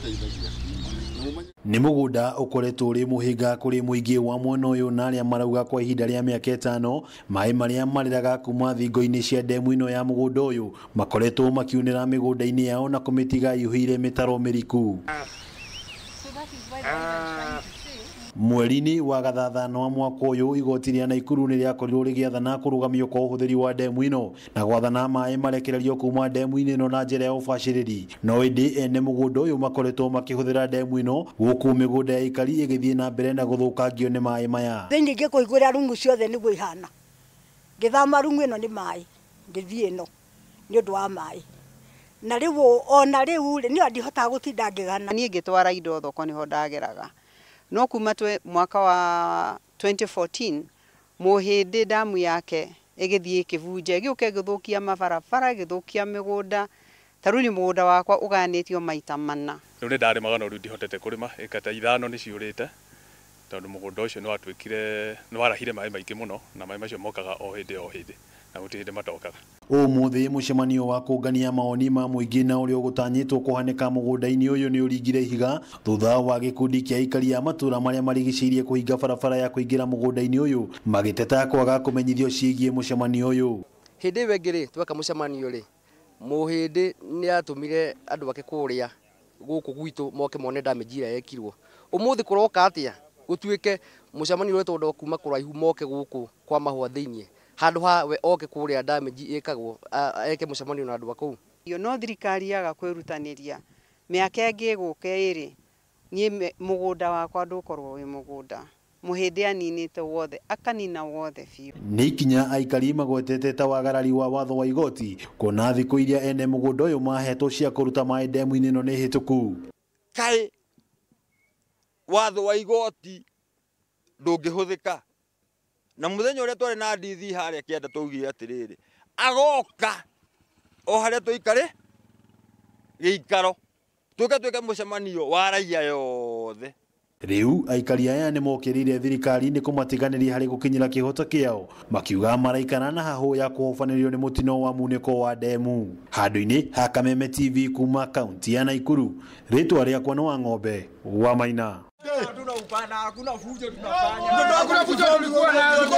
mateithagia. Nĩ mũgũnda ũkoretwo ũrĩ mũhĩnga kũrĩ mũingĩ wa mwena ũyũ na arĩa marauga kwa ihinda rĩa mĩaka 5 maĩ marĩa marĩraga kuma thingo-inĩ cia ndemu ĩno ya mũgũnda ũyũ makoretwo makiunĩra mĩgũnda-inĩ yao na kũmĩtiga yuhĩire mĩtaro mĩriku. Mweri-inĩ wa gathathano wa mwaka ũyũ igoti rĩa Naikuru nĩ rĩakorirwo rĩgĩathana kũrũgamio kwa ũhũthĩri wa ndemu ĩno na gwathana maĩ marekererio kuma ndemu-inĩ ĩno na njĩra ya ũbacĩrĩri. No ĩndĩ ene mũgũnda ũyũ makoretwo makĩhũthĩra ndemu ĩno gũkũ mĩgũnda ya aikari ĩgĩthiĩ na mbere na gũthũkangio nĩ maĩ maya. Thĩinĩ ngĩkũhingũra rumu ciothe nĩguo ihana, ngĩthama rumu ĩno nĩ maĩ, ngĩthiĩ ĩno nĩ ũndũ wa maĩ. Na rĩu ona rĩu rĩ niĩ ndihotaga gũtinda ngĩgana. Niĩ ngĩtwara indo thoko nĩho ndageraga. No kuma mwaka wa 2014 Mũhĩndĩ damu yake ĩgĩthiĩ ĩkĩbunja, ĩgĩũka ĩgĩthũkia mabarabara, ĩgĩthũkia mĩgũnda. Ta rĩu nĩ mũgũnda wakwa ũganĩtio maita 4. Rĩu nĩ ndarĩmaga no rĩu ndihotete kũrĩma, ĩka ta 5 nĩ ciũrĩte tondũ mũgũnda ũcio nĩ watuĩkire nĩ warahire maĩ maingĩ mũno na maĩ macio mokaga o hĩndĩ o hĩndĩ na gũtirĩ hĩndĩ matokaga. Ũmũthĩ mũcemanio wa kũngania mawoni ma mũingĩ na ũrĩa ũgũtanyĩtwo kũhanĩka mũgũnda-inĩ ũyũ nĩ ũringire ihiga thutha wa gĩkundi kĩa aikari a matũũra marĩa marigicĩirie kũhinga barabara ya kũingĩra mũgũnda-inĩ ũyũ magĩteta kwaga kũmenyithio ciĩgiĩ mũcemanio ũyũ. Hĩndĩ ĩyo ĩngĩ rĩ tweka mũcemanio rĩ Mũhĩndĩ nĩ atũmire andũ ake kũrĩa gũkũ gwitũ moke mone damage ĩrĩa yekirwo. Ũmũthĩ kũroka atĩa gũtuĩke mũcemanio ũretwo andũ kuma kũraihu moke gũkũ kwa mahũa thĩiniĩ handũ ha we oke kũrĩa damage ĩkagwo eke mũcemanio na andũ a kũu. No thirikari yaga kwĩrutanĩria mĩaka ĩngĩ ĩgũka ĩrĩ niĩ mũgũnda wakwa ndũkorwo wĩ mũgũnda. Mũhĩndĩ aninĩte wothe akanina wothe biũ. Nĩ ikinya aikari magwetete ta wagarari wa watho wa igoti kuona thikũ iria ene mũgũnda ũyũ mahetwo cia kũruta maĩ ndemu-inĩ ĩno nĩ hĩtũku. Kaĩ watho wa igoti ndũngĩhũthĩka na mũthenya ũrĩa twarĩ na ndithi harĩa kĩanda twaugire atĩrĩrĩ agoka o harĩa tũikare gĩikaro tuke tuike mũcemanio wa raia yothe. Rĩu aikari aya nĩ mokĩrĩire thirikari nĩ kũmatiganĩria harĩ gũkinyĩra kĩhoto kĩao makiuga maraikara na hahũ ya kũhobanĩrio nĩ mũtino wa munĩko wa ndemu. Handũ-inĩ ha Kameme TV kuma kaunti ya Naikuru, rĩtwa rĩakwa nĩ Wang'ombe wa Maina. Hakuna fujo tunafanya. Hakuna fujo tulikuwa nayo.